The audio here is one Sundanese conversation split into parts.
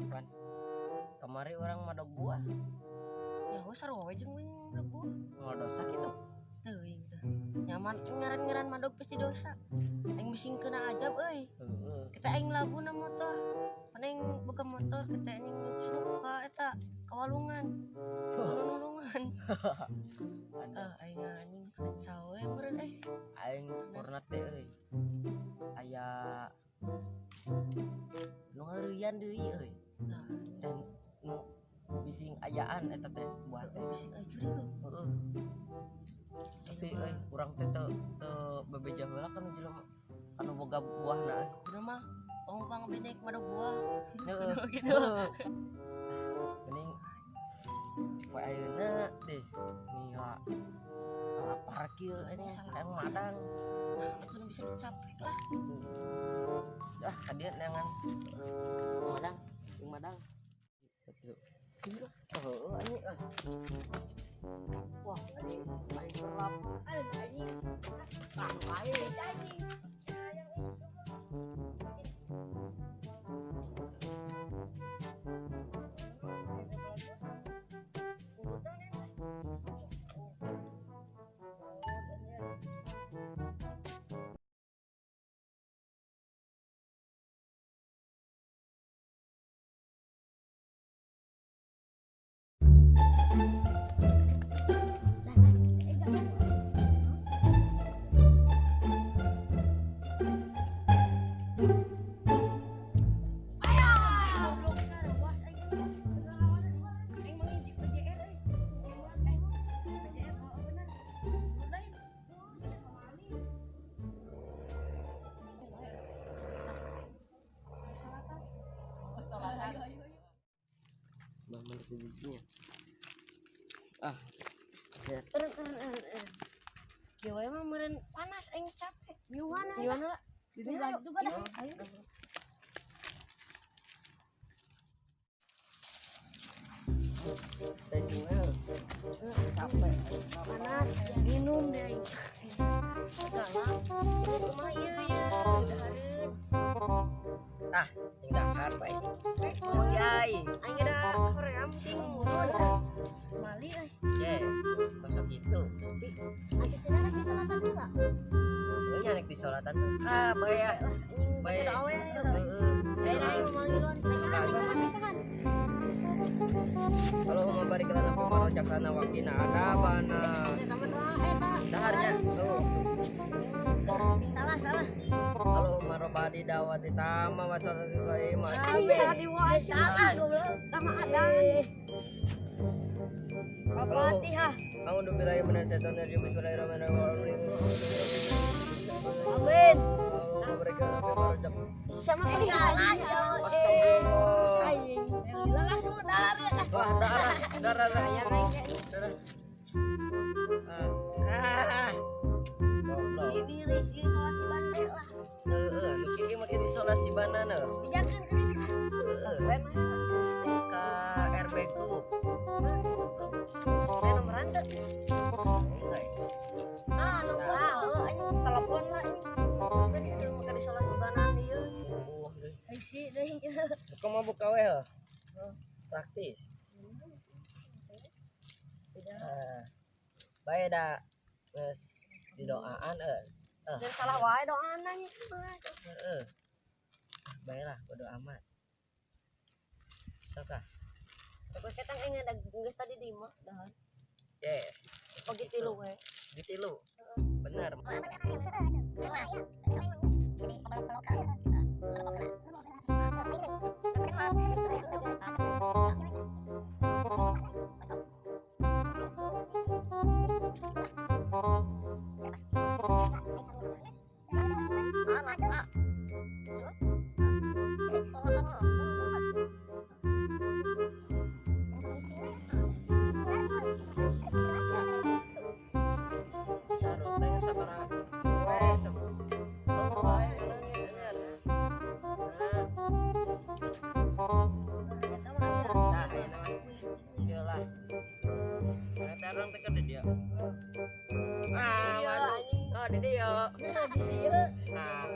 Pan. Kamari urang madog buah. Ya heuh sarua we jeung aing madog buah. Moal dosa kitu. Teuing teh. Nyaman ngaran-ngaran madog pasti dosa. Aing bising kena ajab euy. Heeh. Kita aing labuna motor. Pan aing boga motor kita anjing nyusluk ka eta kawalungan. Nulungan. Ah aing anjing kacau we meureun euy. Aing purna teh euy. Aya nu ngeureuyaan deui euy. Nah, Dan nu bising ayaan eta teh buah teh. bising aing curiga. Heeh. Tapi euy urang teh teu teu bebeja heula kan jelema anu boga buahna euy. Kudu mah pang benek madog buah. Heeh. Gitu. Mending poe ayeuna deh nih lapar kieu anjing hayang madang. Nah, itu bisa dicapek lah. Ah, ka dieu neangan madang, jeung madang. Betul. Heeh anjing ah. Wah, anjing paling kerap. Aduh anjing. Ah, lain. Anjing. Bah, mana bijinya? Ah. Ya. Eren. Kieu we mah meureun panas aing capek. Miuhan Miuhan lah. Ayo juga dah. Ayo. Teh capek. Panas, minum deh aing. Galak. Kumaha ieu ieu dahareun. Ah, yang dahar bae. Mang yai. Aing da hoream sing mulut. Mali euy. Ye, kosong gitu. Nanti cenah di selatan heula. Oh, nya nek di solatan. Ah, bae ya. Bae. Udah awe. Heeh. Aing aing mangiluan. Nikahan. Allahumma barik lana fi ma razaqtana wa qina adzabannar. Eta mah doa eta. Daharnya. Tuh. Salah salah. Allahumma robbadi dawati tamma wa sholati qaimah. Aing salah diwae. Salah goblok. Tama adan. Al-Fatihah. A'udzu billahi minasyaitonir rajim. Bismillahirrahmanirrahim. Amin. Allahumma barik lana fi ma razaqtana. Sama Salah Astagfirullah. Anjing. Langsung dahar. Wah, darah, darah, darah. Darah. Ah. Goblok. Ini risi isolasi bande lah. Heeh, nu kieu ge make isolasi banana. Pijakeun ke dieu. Heeh. Ka RB Group. Saya nomoran teu. Enggak. Ah, nomor. Ah, heuh anjing telepon lah anjing. Kan ieu make isolasi banan ieu. Oh, Risi deui. buka mah buka we heuh. Praktis. Ah. Bae da geus didoaan euy. Dan salah wae doana anjing. Heeh. Bae lah bodo amat. Sok ah. Pokoknya ketang aing ada geus tadi di imah dahar. Ye, Pagi tilu we. di tilu. Bener. Sarut teh geus sabaraha we oh, wae ngeungeun ngeungeun. Nah, sah ayeuna mah. Ieu lah. Karena teh urang teh keur di dieu. Ah, Iya, waduh. anjing. Oh, di dieu. Di dieu. Nah.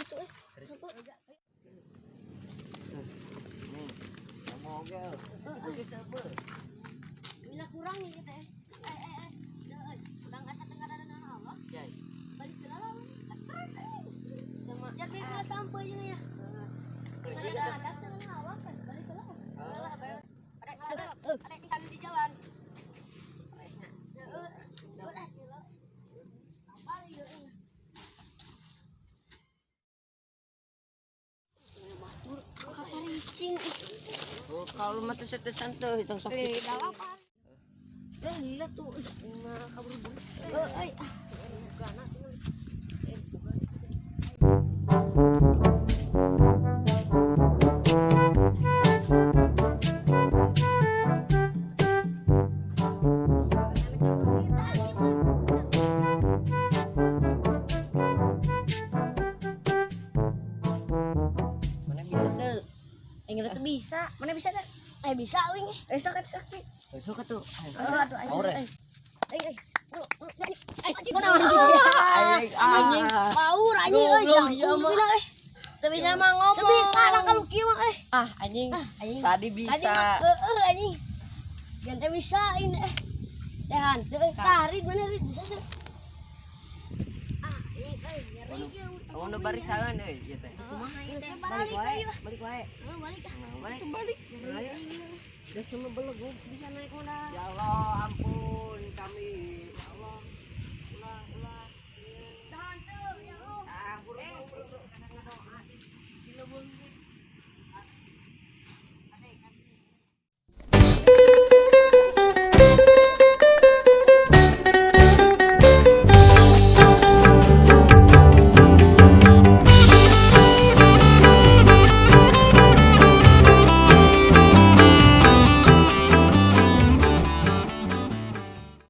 atuh euy. Sampeu. Nih, kamu oge. Itu geus sampeu. Bila kurang ieu teh. Eh. Urang asa teu ngaranna Allah. Jai. Balik heula lah. Stres anjing. Sama jadi geus sampai jeung ya. Ada teu awak kan balik heula. Heula balik. Ada sambil di jalan. Heeh. Udah heula. Apa ieu? Kacaricing. Oh, kalau mah teu setesan teu hitung sok. Eh, dalapan. Eh, lila tuh. Nah, kabur buru. Euy. Bugana tinggal. Eh, bugana. Mana bisa teu? Aing teh bisa. Mana bisa teh? Eh bisa wing. Eh, sok atuh, sok. Sok atuh. Heeh atuh aing. Aure. Aing aing. Eh, kunaon? Aing Anjing. Paur anjing euy Goblok, iya jangkung mah. pina euy. Teu bisa mah ngomong. Teu bisa lah kalau kieu mah euy. Ah, anjing. Anjing. Tadi Tadi bisa. mah heueuh anjing. Jangan teh bisa ini eh. Tehan teu euy. Tarik mana rit bisa teu. Ah, anjing euy nyeri kieu. Oh, nu barisan euy ieu teh. Kumaha ieu teh? Balik wae. Balik wae. Heuh balik ah. Balik balik. Geus semua belegug bisa naik moda. Ya Allah, ampun kami. Ya Allah. Ulah, ulah.